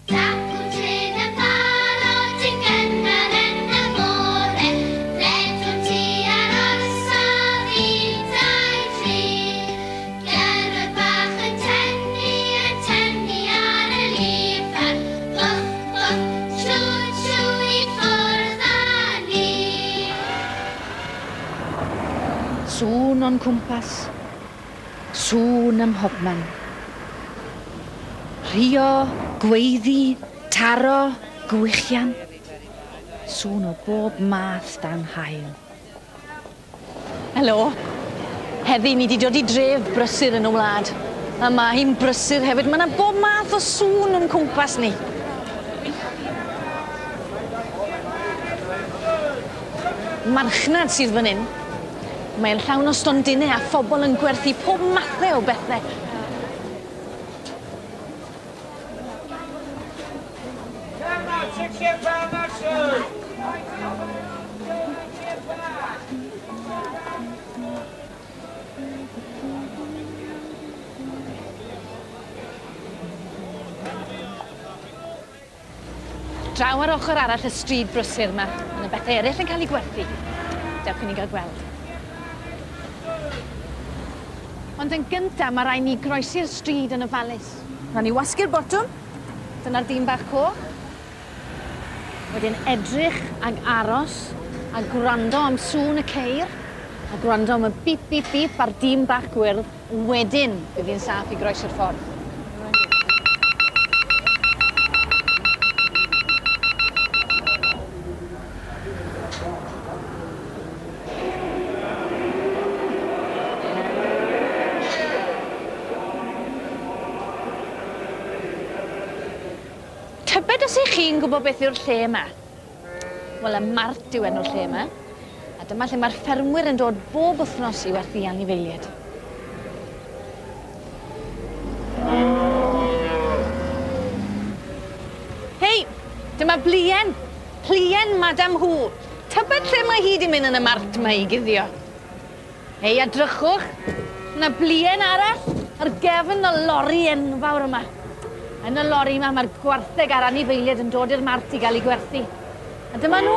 Dacw trên yn barod yn gynnar yn y bore, Ledwn ti ar orsaf 1, 2, 3. Gyrrwr bach yn tynnu, yn tynnu ar y lifar, Bwch, bwch, trw, trw i ffwrdd â ni. Sŵn o'n cwmpas, sŵn ym mhobman. Rhuo, gweiddi, taro, gwichian. Sŵn o bob math dan haul. Helo. Heddi ni 'di dod i dref brysur yn y wlad. A ma' hi'n brysur hefyd. Ma' 'na bob math o sŵn o'n cwmpas ni. Marchnad sydd fan 'yn. Mae'n llawn o stondinne a phobol yn gwerthu pob mathe o bethe. Draw ar ochr arall y stryd brysur 'ma, ma' 'na bethe eryll yn cael eu gwerthu. Dewch i ni gael gweld. Ond yn gynta, ma' rai' ni groesi'r stryd yn ofalus. Nawn ni wasgu'r botwm. Dyna'r dyn bach coch. Wedyn edrych ag aros a gwrando am sŵn y ceir a gwrando am y bip bip bip a'r dyn bach gwyrdd. Wedyn bydd hi'n saff i groesi'r ffordd. Tybed os 'ych chi'n gwybod beth yw'r lle yma? Wel, y mart yw enw'r lle yma. A dyma lle mae'r ffermwyr yn dod bob wythnos i werthu anifeiliaid. Hei, dyma bluen. Pluen Madam Who. Tybed lle mae hi 'di mynd yn y mart 'ma i guddio? Hei, a drychwch, 'na bluen arall ar gefn y lori enfawr yma. Yn y lori yma mae'r gwartheg a'r anifeiliaid yn dod i'r mart i gael eu gwerthu. A dyma nhw,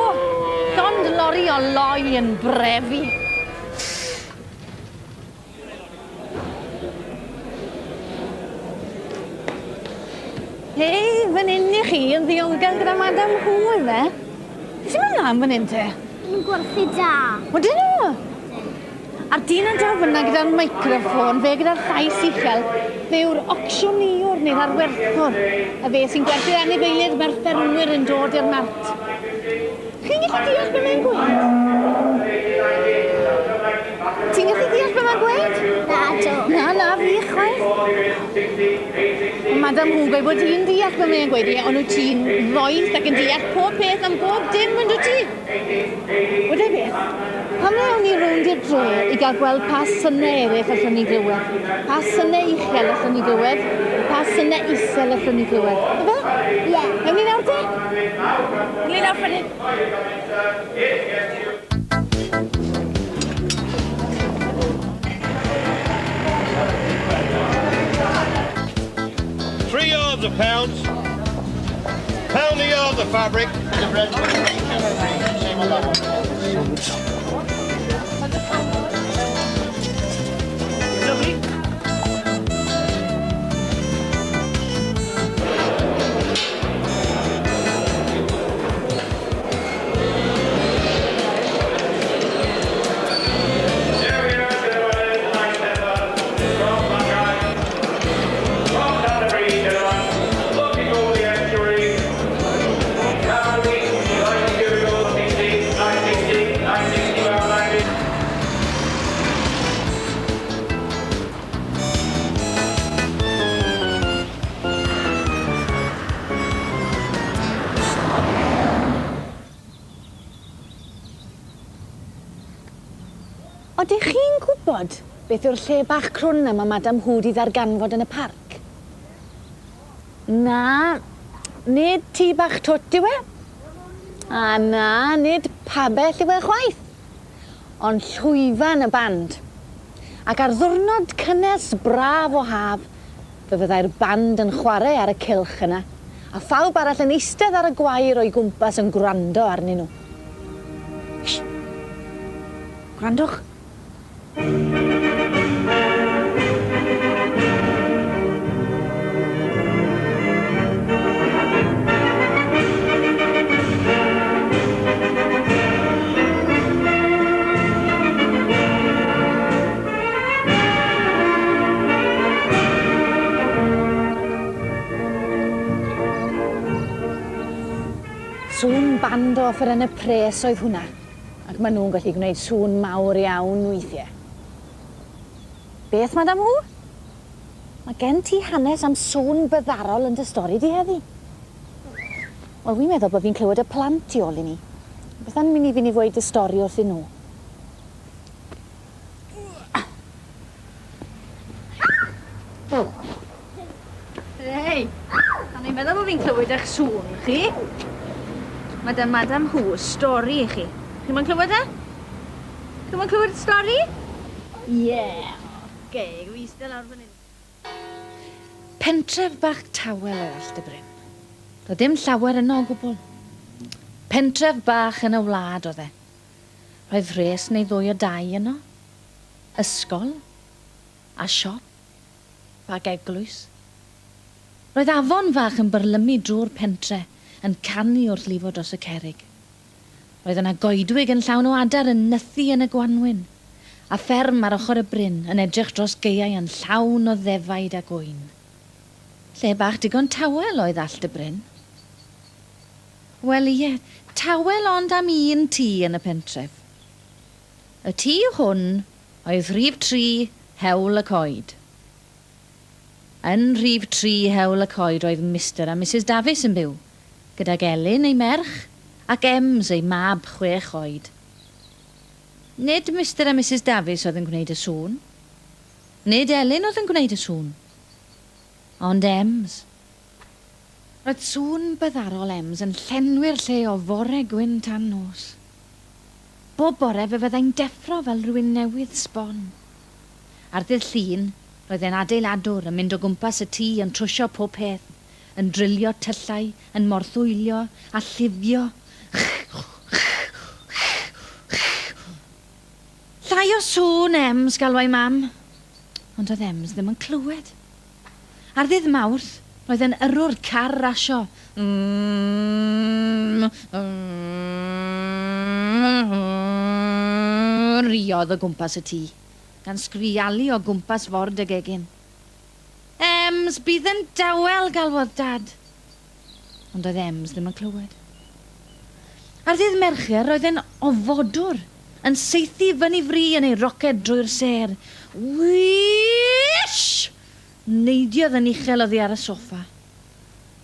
llond lori o loi yn brefu. Hei, fan hyn i chi yn ddiogel gyda Madam Who, ife? Beth sy'n mynd mlaen fan hyn te? Maen nhw'n gwerthu da. Odyn nhw? A'r dyn yn draw fyna gyda'r meicroffon, fe gyda'r llais uchel, fe yw'r ocsiwnïwr neu'r arwerthwr, a fe sy'n gwerthu'r anifeiliaid mae'r ffermwyr yn dod i'r mart. Chi'n gallu deall be mae'n gweud? Ti'n gallu deall be mae'n gweud? Nadw. Na, na, fi chwaith. Ond Madam Who gweud bod hi'n deall be mae'n gweud, ie, ond wyt ti'n ddoeth ac yn deall pob peth am bob dim, yn dwyt ti? Weda i beth, pam na awn ni rownd i'r dre i gael gweld pa synau eraill allwn ni glywed, pa synau uchel allwn ni glywed, pa synau isel allwn ni glywed. Ife? Ie. Ewn ni nawr te? Ewn ni lawr fan hyn. 3 yards of pounds, pound a yard of fabric. Lovely. Odych chi'n gwybod beth yw'r lle bach crwn 'na ma' Madam Who 'di ddarganfod yn y parc? Na, nid tŷ bach twt yw e. A na, nid pabell yw e chwaith. Ond llwyfan y band. Ac ar ddiwrnod cynnes braf o haf, fe fyddai'r band yn chwarae ar y cylch yna, a phawb arall yn eistedd ar y gwair o'i gwmpas yn gwrando arnyn nhw. Shh! Gwrandwch! Sŵn band o offerynnau pres oedd hwnna, ac maen nhw'n gallu gwneud sŵn mawr iawn weithiau. Beth, Madam Hu? Mae gen ti hanes am sŵn byddarol yn dy stori di heddi. Wel, wi'n meddwl bod fi'n clywed y plant tu ôl i ni. Beth am i fi ni ddweud y stori wrthyn nhw? Hei! O'n i'n meddwl bod fi'n clywed eich sŵn chi. Mae 'da Madam Hu stori i chi. Chi moyn clywed e? Chi moyn clywed y stori? Ie! Oce, wi eistedd lawr fan hyn. Pentref bach tawel oedd Allt y Bryn. Doedd dim llawer yno o gwbl. Pentref bach yn y wlad oedd e. Roedd rhes neu ddwy o dai yno, ysgol, a siop. Ac eglwys. Roedd afon fach yn byrlymu drwy'r pentre, yn canu wrth lifo dros y cerrig. Roedd yna goedwig yn llawn o adar yn nythu yn y gwanwyn, a fferm ar ochr y bryn yn edrych dros gaeau yn llawn o ddefaid a gŵyn. Lle bach digon tawel oedd Allt y Bryn. Wel ie, tawel ond am un tŷ yn y pentref. Y tŷ hwn oedd rhif tri Hewl y Coed. Yn rhif tri Hewl y Coed roedd Mister a Misus Dafis yn byw, gydag Elin, ei merch, ac Ems, ei mab chwech oed. Nid Mister a Misus Dafis oedd yn gwneud y sŵn. Nid Elin oedd yn gwneud y sŵn. Ond Ems. Roedd sŵn byddarol Ems yn llenwi'r lle o fore gwyn tan nos. Bob bore fe fyddai'n deffro fel rhywun newydd sbon. Ar ddydd Llun, roedd e'n adeiladwr yn mynd o gwmpas y tŷ yn trwsio pob peth, yn drilio tyllau, yn morthwylio a llifio. Llai o sŵn, Ems, galwai Mam. Ond doedd Ems ddim yn clywed. Ar ddydd Mawrth, roedd e'n yrrwr car rasio. Riodd o gwmpas y tŷ, gan sgrialu o gwmpas ford y gegin. Ems, bydd yn dawel, galwodd Dad. Ond doedd Ems ddim yn clywed. Ar ddydd Mercher, roedd e'n ofodwr, yn saethu fyny fri yn ei roced drwy'r sêr. Wîsh! Neidiodd yn uchel oddi ar y soffa.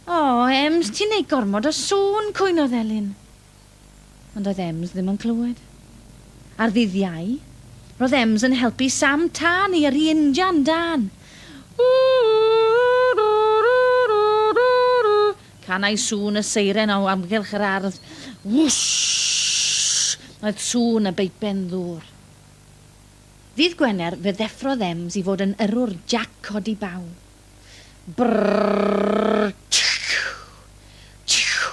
O, Ems, ti'n neud gormod o sŵn, cwynodd Elin. Ond doedd Ems ddim yn clywed. Ar ddydd Iau, roedd Ems yn helpu Sam Tân i yrru injan dân. Canai sŵn y seiren o amgylch yr ardd. Wwsh! Oedd sŵn y beipen ddŵr. Ddydd Gwener, fe ddeffrodd Ems i fod yn yrrwr Jac Codi Baw. Brrrr! Tchiw! Tchiw!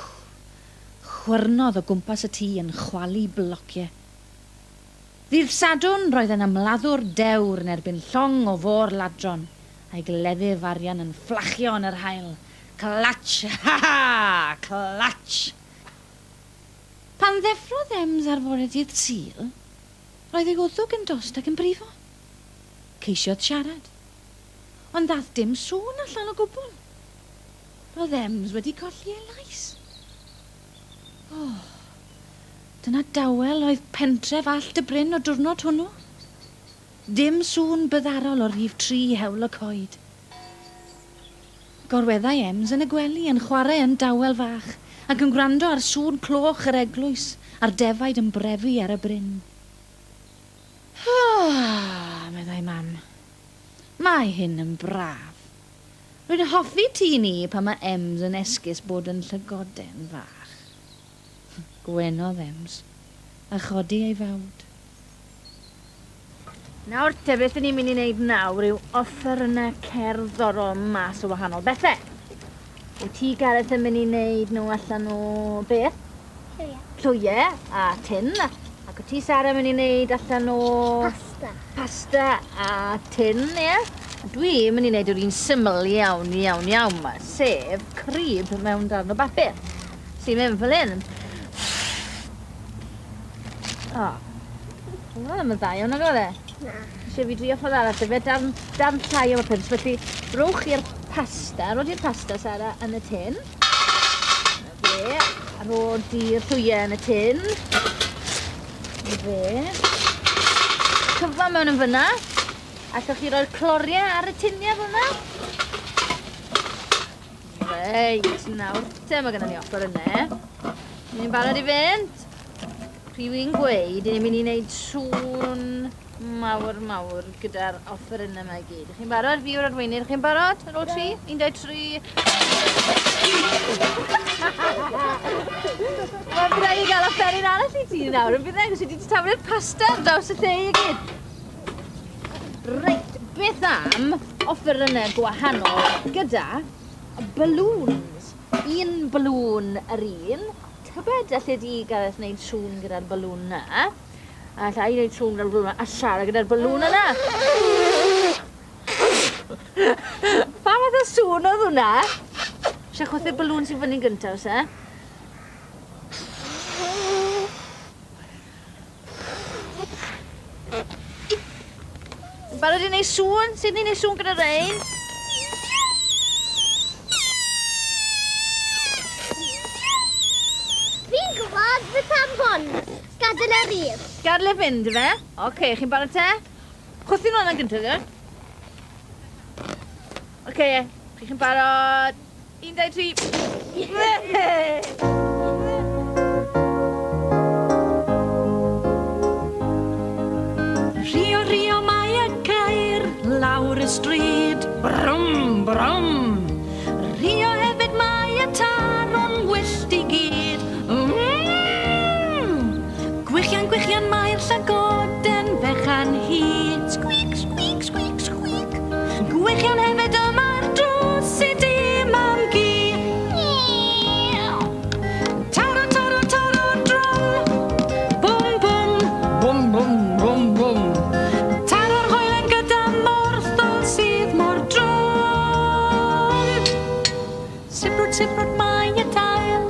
Chwyrnodd o gwmpas y tŷ yn chwalu blociau. Ddydd Sadwrn, roedd e'n ymladdwr dewr yn erbyn llong o fôr-ladron, a'i gleddyf arian yn fflachio yn yr haul. Clatsh! Ha ha! Clatsh! Pan ddeffrodd Ems ar fore dydd Sul, roedd ei wddwg yn dost ac yn brifo. Ceisiodd siarad, ond ddaeth dim sŵn allan o gwbl. Roedd Ems wedi colli ei lais. O, dyna dawel oedd pentref Allt y Bryn o diwrnod hwnnw. Dim sŵn byddarol o rhif tri Hewl y Coed. Gorweddai Ems yn y gwely yn chwarae yn dawel fach ac yn gwrando ar sŵn cloch yr eglwys a'r defaid yn brefu ar y bryn. Ah, meddai Mam. Mae hyn yn braf. Rwy'n hoffi tŷ ni pan mae Ems yn esgus bod yn llygoden fach. Gwenodd Ems a chodi ei fawd. Nawr te, beth 'y ni'n mynd i wneud nawr yw offerynnau cerddorol mas o wahanol bethe. Wyt ti, Gareth, yn mynd i wneud nhw allan o beth? Llwyau. Llwyau a tin. Ac wyt ti, Sara, yn mynd i wneud allan o... Pasta. Pasta a tin, ie? A dwi'n mynd i wneud yr un syml iawn, iawn, iawn 'ma, sef crib mewn darn o bapur. Sy'n mynd fel hyn. O. Hwnna ddim yn dda iawn, nag oedd e? Na. Eisiau fi drio ffordd arall, efe darn, darn llai o bapur. Felly, rowch i'r pasta, rho di'r pasta, Sara, yn y tin. Na fe. A rho di'r llwyau yn y tin. Na fe. Cyfan mewn yn fyna. Allwch chi roi'r cloriau ar y tiniau fel yna. Reit, nawr te, mae gennym ni offer yna. Ni'n barod i fynd? Rhywun gweud, ni'n mynd i wneud sŵn mawr mawr gyda'r offerynnau yma i gyd. Ych chi'n barod? Fi yw'r arweinydd. Ych chi'n barod? Ar ôl tri? 1, 2, 3. Mae'n rhaid i gael offeryn arall i ti nawr, yn bydd e? Cos ti wedi taflu'r pasta ar draws y lle i gyd. Reit, beth am offerynnau gwahanol gyda balloons? Un balloon yr un. Tybed alle di, Gareth, wneud sŵn gyda'r balloon na? A alla i wneud sŵn gyda'r balloon na, a Sara gyda'r balloon yna. Pa fath o sŵn oedd hwnna? Eisiau chwythu'r balloon sy'n fyny'n gyntaf, oes e? Barod i wneud sŵn? Sut ni'n wneud sŵn gyda rein? Fi'n gwybod beth am hwn. Gadael e fynd. Gadael e fynd, ife? Oce, chi'n barod te? Chwythu nhw yna'n gyntaf, ie? Oce, chi'n barod? 1, 2, 3. Rio, Rio, mae y ceir lawr y stryd. Brum, brum. Rio hefyd mae y taro'n wyllt i gyd. Gwichian, gwichian mae'r llygoden fechan hyd. Squeak, squeak, squeak, squeak. Gwichian hefyd y mae'r drws i dim am gi. Taro, taro, taro, drom. Bwm, bwm, bwm, bwm, bwm, bwm. Taro'r hoelen gyda morthol sydd mor drwm. Sibrwd, sibrwd mae y dail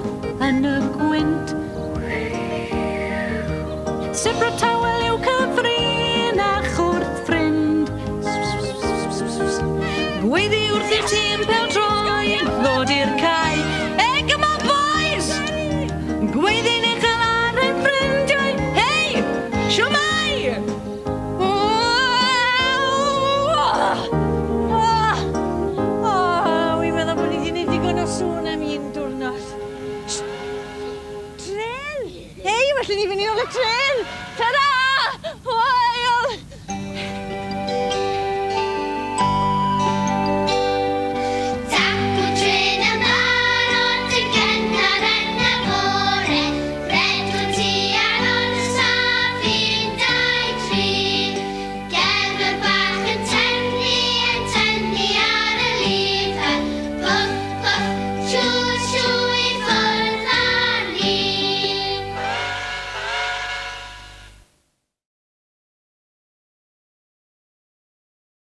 yn y gwynt. Sibrwd tawel yw cyfrinach wrth ffrind. Gweiddi wrth i'r tîm pêl-droed ddod i'r cae. Hey, come on, boys! Gweiddi'n uchel ar ein ffrindiau. Hey, siwmai! O, wi'n meddwl bod ni wedi gwneud digon o sŵn am un diwrnod. Trên! Hei, well ni fynd i ôl y trên! Ta-ra!